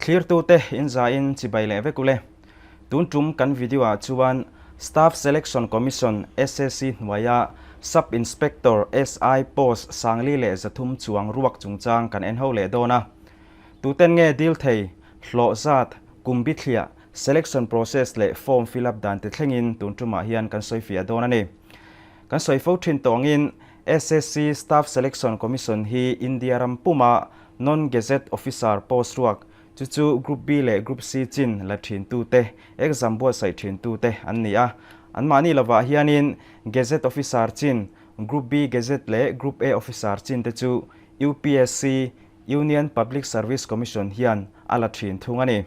Thlirtute in zain chibai leh vek ule. Tun tum kan video ah chuan Staff Selection Commission, SSC, hnuaia Sub Inspector, SI, post 3,300 chuang ruak chungchang kan en ho leh dawn a. Tuten nge dil thei, hlawh zat, kum bithliah, selection process leh form fill up dan te thlengin tun tumah hian kan sawi fiah dawn a ni. Kan sawi fo thin tawngin SSC Staff Selection Commission hi India ram puma Non-Gazette Officer post ruak, chu chu Group B leh Group C chin la thintute, exam buatsaih thintute an ni a. Anmahni lovah hianin Gazette Officer chin, Group B Gazette leh Group A Officer chin te chu UPSC, Union Public Service Commission, hian a la thin thung a ni.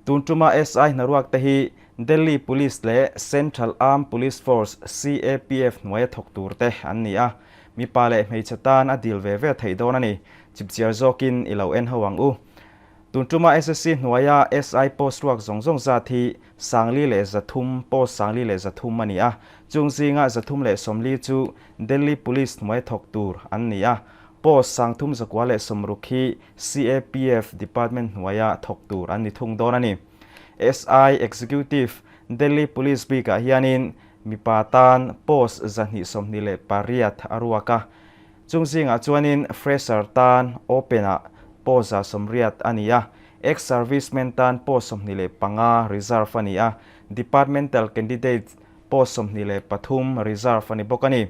Tun tuma SI hnaruak te hi Delhi Police leh Central Armed Police Force, CAPF, hnuaia thawk tur te an ni a, mipa leh hmeichhe tan a dil ve ve theih dawn a ni. Chipchiar zawkin i lo en ho ang u. Tun tuma SSC hnuaia SI post ruak zawng zawng zat hi 3,300, post 3,300 a ni a, chung zinga 340 chu Delhi Police hnuaia thawk tur an ni a, post 3,960 hi CAPF Department hnuaia thawk tur an ni thung dawn a ni. SI Executive, Delhi Police bikah hianin mipa tan post 228 a ruak a. Chung zingah chuanin fresher tan open-ah post 180 a ni a, ex-servicemen tan post 25 reserve a ni a, departmental candidate post 23 reserve a ni bawk a ni.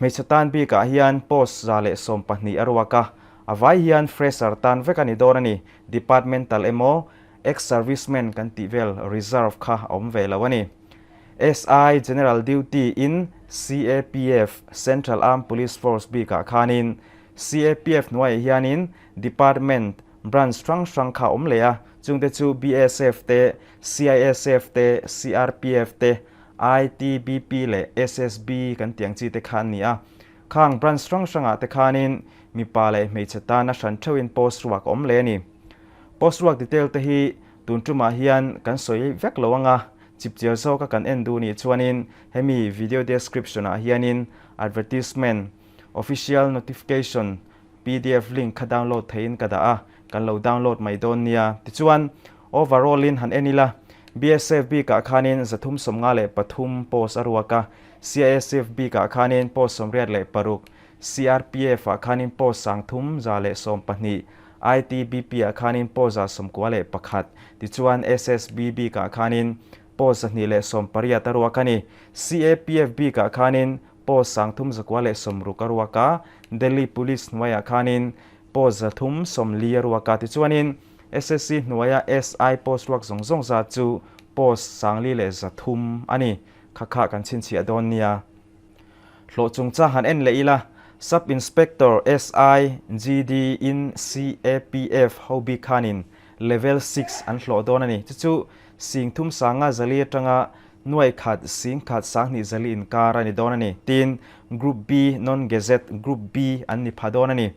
Hmeichhe tan bikah hian post 112 a ruak a, a vai hian fresher tan vek a ni dawn a ni, departmental emaw ex-servicemen kan tih vel reserve kha a awm ve lo a ni. SI General Duty in CAPF, Central Armed Police Force, bikah khanin CAPF hnuaiah hianin department, branch hrang hrang kha a awm leh a, chungte chu BSF te, CISF te, CRPF te, ITBP leh SSB kan tih ang chi te kha an ni a. Khang branch hrang hrangah te khanin mipa leh hmeichhe tana hran theuhin post ruak a awm leh a ni. Post ruak detail te hi tun tumah hian kan sawi vek lo anga chipchiar zawka kan en duh nih chuanin hemi video description ah hianin advertisement, official notification, pdf link kha download theihin ka dah a, kan lo download mai dawn nia. Tichuan, overall in han en ila, BSF bikah khanin 353 post a ruak a, CISF bikah khanin post 86, CRPF ah khanin post 3,112, ITBP ah khanin post 91, tichuan SSB bikah khanin post 280 a ruak a ni. CAPF bikah khanin Post 3,960 a ruak a, Delhi Police hnuaiah khanin post 340 a ruak a. Tichuanin SSC hnuaia SI post ruak zawng zawng zat chu post 3,300 a ni. Kha kha kan chhinchhiah dawn nia. Hlawh chungchang han en leh ila, Sub Inspector, SI, GD in CAPF ho bik khanin Level 6 an hlawh dawn a ni. Chu chu sing thum sanga zali atanga Nuai khat, sing khat, 2000 zali inkar a ni dawn a ni. Tin, Group B, Non-Gazette, Group B an ni pha dawn a ni.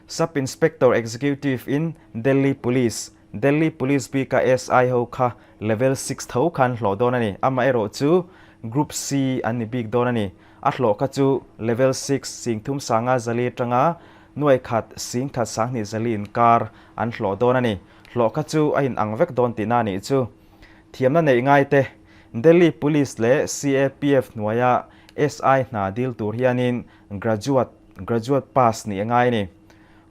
Sub Inspector Executive in Delhi Police, Delhi Police bika SI ho kha Level 6 tho khan hlawh dawn a ni. Amaherawh chu Group C an ni bik dawn a ni. A hlawh kha chu Level 6, sing thum sanga zali atanga nuai khat, sing khat, 2000 zali inkar an hlawh dawn a ni. Hlawh kha chu a inang vek dawn tihna a nih chu. Thiamna neih ngaite, Delhi Police leh CAPF hnuaia SI hna dil tur hianin graduate, graduate pass nih a ngai a ni.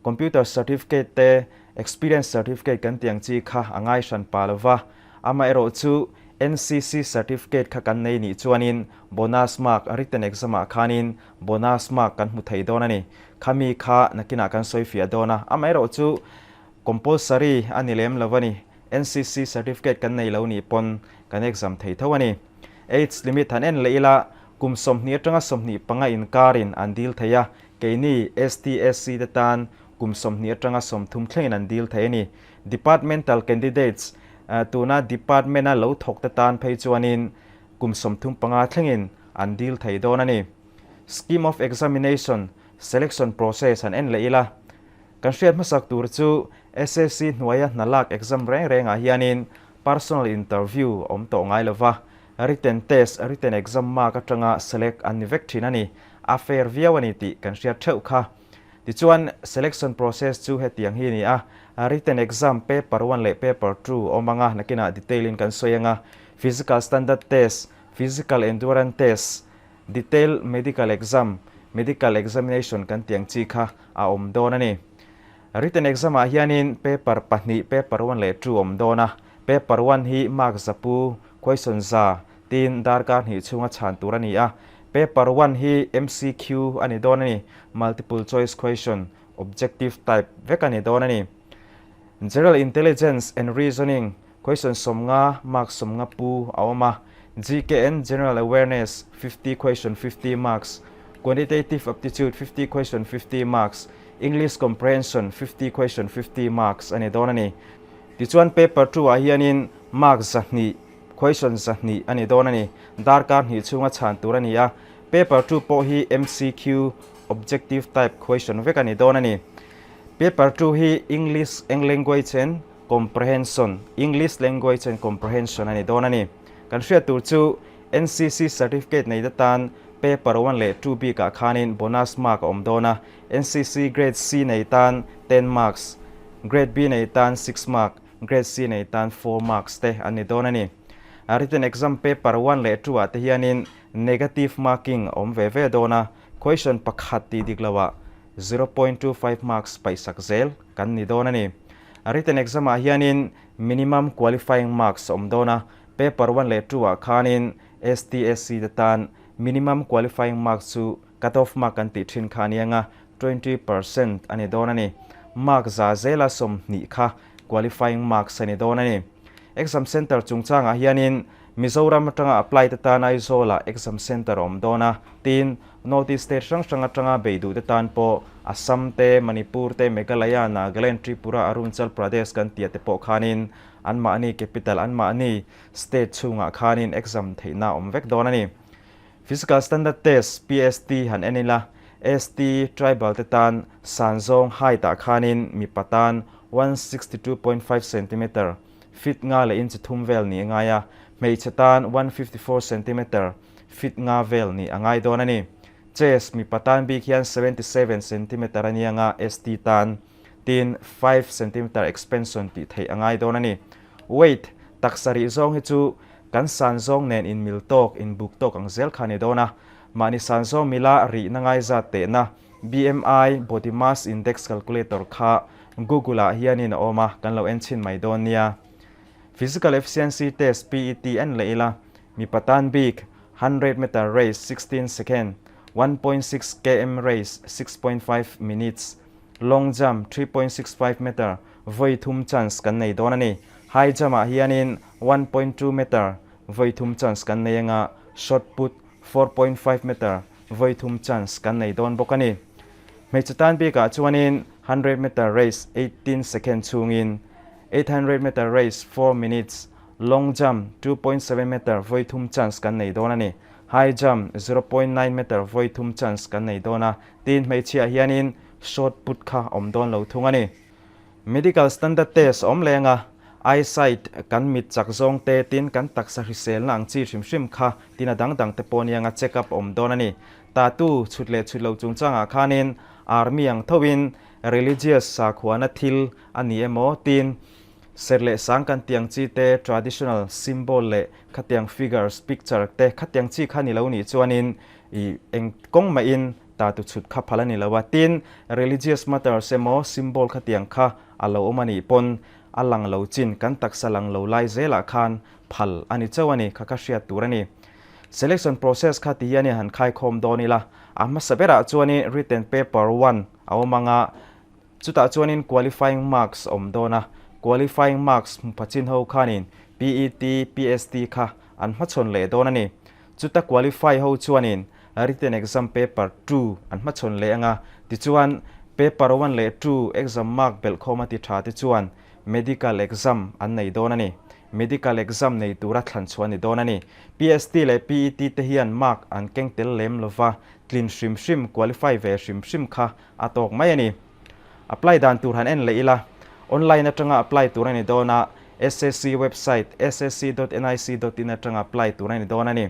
Computer certificate te, experience certificate kan tih ang chi kha a ngai hran pah lo va, amaherawh chu NCC certificate kha kan nei nih chuanin bonus mark, written exam ah khanin bonus mark kan hmu thei dawn a ni. Khami kha nakinah kan sawi fiah dawn a, amaherawh chu compulsory a ni lem lo a ni. NCC certificate kan nei lo nih pawn kan exam thei tho a ni. Age limit han en leh ila, kum 20 atanga 25 inkarin an dil thei a, keini STSC te tan kum 20 atanga 30 thlengin an dil thei a ni. Departmental candidates, tuna department-a lo thawk te tan phei chuanin kum 35 thlengin an dil thei dawn a ni. Scheme of examination, selection process han en leh ila, Kan hriat hmasak tur chu SSC hnuaia hna lak exam reng rengah hianin personal interview a awm tawh ngai lova, written test, written exam mark atanga select an ni vek thin a ni. A fair viau a ni tih kan hriat theuh kha. Tichuan, selection process chu hetiang hi a ni a, written exam paper one leh paper two awm anga nakinah detail in kan sawi anga, physical standard test, physical endurance test, detail medical exam, medical examination kan tih ang chi kha a awm dawn a ni. Written exam ah hianin paper pahnih, paper one leh two awm dawn a, paper one hi mark zapu, question za, Tin, darkar hnih chhunga chhan tur a ni a. Paper one hi MCQ a ni dawn a ni, Multiple Choice Question, Objective Type vek a ni dawn a ni. General Intelligence and Reasoning question 50, mark 50 pu a awm a. GKN General Awareness 50 question 50 marks, Quantitative Aptitude 50 question 50 marks, English Comprehension 50 question 50 marks a ni dawn a ni. Tichuan paper two ah hianin mark 200 Question 200 a ni dawn a ni. Darkar hnih chhunga chhan tur a ni a. Paper 2 pawh hi MCQ, Objective Type Question vek a ni dawn a ni. Paper 2 hi English Language and Comprehension, English Language and Comprehension a ni dawn a ni. Kan hriat tur chu NCC Certificate nei te tan Paper 1 leh 2 bikah khanin bonus mark a awm dawn a. NCC Grade C nei tan 10 marks, Grade B nei tan 6 mark, Grade C nei tan 4 marks te an ni dawn a ni. Written exam paper 1 leh 2 ah te hianin negative marking a awm ve ve dawn a, question pakhat tih dik loah 0.25 marks paihsak zel kan ni dawn a ni. Written exam ah hianin minimum qualifying marks a awm dawn a, paper 1 leh 2 ah khanin STSC te tan minimum qualifying marks chu cut off mark kan tih thin kha a ni anga 20% a ni dawn a ni. Mark za zela 20 kha qualifying marks a ni dawn a ni. Exam center chungchangah hianin Mizoram atanga apply te tan Aizawlah exam center a awm dawn a, tin North East state hrang hrang atanga bei duh te tan pawh Assam te, Manipur te, Meghalaya, Nagaland, Tripura, Arunchal Pradesh kan tih te pawh khanin anmahni capital, anmahni state chhungah khanin exam theihna a awm vek dawn a ni. Physical Standard Test, PST, han en ila, ST, Tribal te tan san zawng height ah khanin mipa tan 162.5 centimeter, feet nga leh inch thum vel nih a ngai a, hmeichhe tan 154 centimeter, feet nga vel nih a ngai dawn a ni. Chest, mipa tan bik hian 77 centimeter a ni anga ST tan tin 5 centimeter expansion tih theih a ngai dawn a ni. Weight, taksa rih zawng hi chu Kan san zawng nen inmil tawk, inbuk tawk ang zel kha a ni dawn a. Mahni san zawng mila rihna ngaizat tehna, BMI, Body Mass Index Calculator, kha Google ah hianin a awm a, kan lo en chhin mai dawn nia. Physical Efficiency Test, PET, en leh ila, mipa tan bik, 100 meter race 16 second, 1.6 km race 6.5 minutes, Long jump 3.65 meter vawi thum chance kan nei dawn a ni. High jump ah hianin 1.2 meter vawi thum chance kan nei anga, shot put 4.5 meter vawi thum chance kan nei dawn bawk a ni. Hmeichhe tan bikah chuanin 100 meter race 18 second chhungin, 800 meter race 4 minutes, long jump 2.7 meter vawi thum chance kan nei dawn a ni. High jump 0.9 meter vawi thum chance kan nei dawn a, Tin, hmeichhiah hianin shot put kha awm dawn lo thung a ni. Medical standard test awm leng a, eyesight, kan mit chak zawng te, tin kan taksa hriselna ang chi hrim hrim kha tin a dang dang te pawh anianga check up awm dawn a ni. Tattoo chhut leh chhut lo chungchangah khanin army ang thoin religious sakhuana thil a ni emaw tin Serh leh sang kan tiang chi te, traditional symbol leh khatiang figures, picture, te khatiang chi kha ni lo nih chuanin i eng kawng mahin ta tu chhut kha phal a ni lo a. Tin, religious matters emaw symbol khatiang kha a lo awm a nih pawn a lang lo chin kan taksa lang lo lai zelah khan phal a ni chauh a ni kha kha hriat tur a ni. Selection process kha ti hian i han khaikhawm dawn ila, a hmasa berah chuanin written paper one a awm anga Chutah chuanin qualifying marks a awm dawn a, qualifying marks hmu pha chin ho khanin PET, PST kha an hmachhawn leh dawn a ni. Chuta qualify ho chuanin written exam paper 2 an hmachhawn leh anga, tichuan paper 1 leh 2 exam mark belhkhawm a ti tha te chuan medical exam an nei dawn a ni. Medical exam nei tura thlan chhuah a ni dawn a ni. PST leh PET te hian mark an keng tel lem lova, tlin hrim hrim, qualify ve hrim hrim kha a tawk mai a ni. Apply dan tur han en leh ila, online atanga apply tur a ni dawn a, SSC website ssc.nic.in atanga apply tur a ni dawn a ni.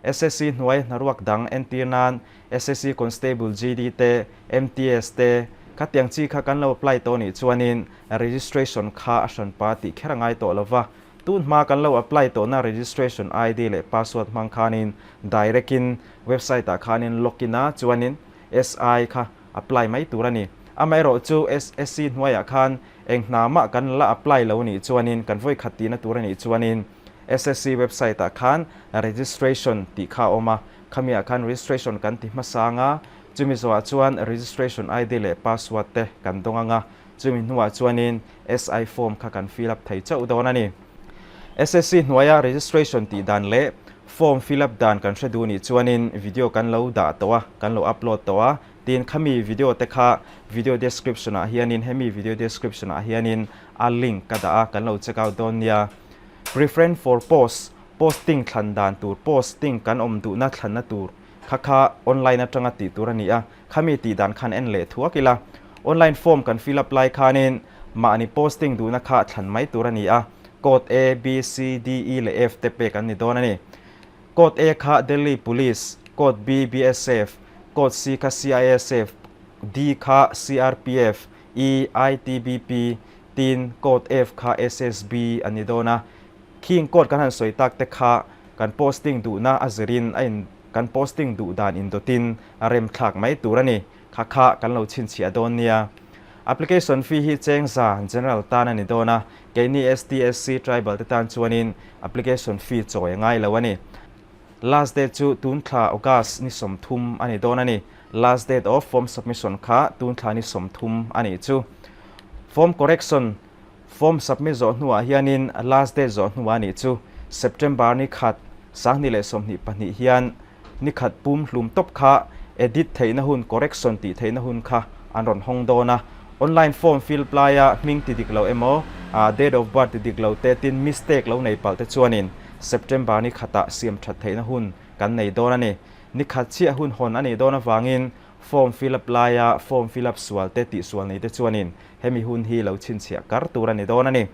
SSC hnuai hnaruak dang entir nan SSC Constable GD te, MTS te, khatiang chi kha kan lo apply tawh nih chuanin registration kha a hranpa tih kher a ngai tawh lova. Tun hma kan lo apply tawhna registration ID leh password hmang khanin direct in website ah khanin login a chuanin SI kha apply mai tur a ni. Amaherawh chu SSC hnuaiah khan eng hna mah kan la apply lo nih chuanin kan vawi khat tihna tur a nih chuanin SSC website ah khan registration tih kha a awm a, khamiah khan registration kan ti hmasa anga chumi zawhah chuan registration ID leh password te kan dawng anga Chumi hnuah chuanin SI form kha kan fill up thei chauh dawn a ni. SSC hnuaia registration tih dan leh form fill up dan kan hre duh nih chuanin video kan lo dah tawh a, kan lo upload tawh a, tin khami video te kha video description ah hianin hemi video description ah hianin a link ka dah a, kan lo check out dawn nia. Preference for post, posting thlan dan tur, posting kan awm duhna thlanna tur kha kha online atanga tih tur a ni a, Khami tih dan khan en leh thuak ila, online form kan fill up lai khanin mahni posting duhna kha thlan mai tur a ni a, code A, B, C, D, E leh F te pek an ni dawn a ni. Code A kha Delhi Police, code B BSF, code C kha CISF, D kha CRPF, E ITBP, tin code F kha SSB a ni dawn a. Khing code kan han sawi tak te kha kan posting duhna a zirin a in Kan posting duh dan indawtin a rem thlak mai tur a ni. Kha kha kan lo chhinchhiah dawn nia. Application fee hi cheng za general tan a ni dawn a, keini ST, SC, tribal te tan chuanin application fee chawi a ngai lo a ni. Last date chu tun thla August ni 30 a ni dawn a ni. Last date of form submission kha tun thla ni 30 a nih chu. Form correction Form submit zawh hnuah hianin last date zawh hnuah nih chu September ni khat 2022 hian ni khat pum hlum tawp kha edit theihna hun correction tih theihna hun kha an rawn hawng dawn a. Online form fill laia hming ti dik lo emaw date of birth ti dik lo te tin mistake lo nei palh te chuanin September ni khatah siam that theihna hun kan nei dawn a ni. Ni khat chiah hun hawn a nih dawn avangin form fill up laia form fill up sual te tihsual nei te chuanin Hemi hun hi lo chhinchhiah kar tur a ni dawn a ni.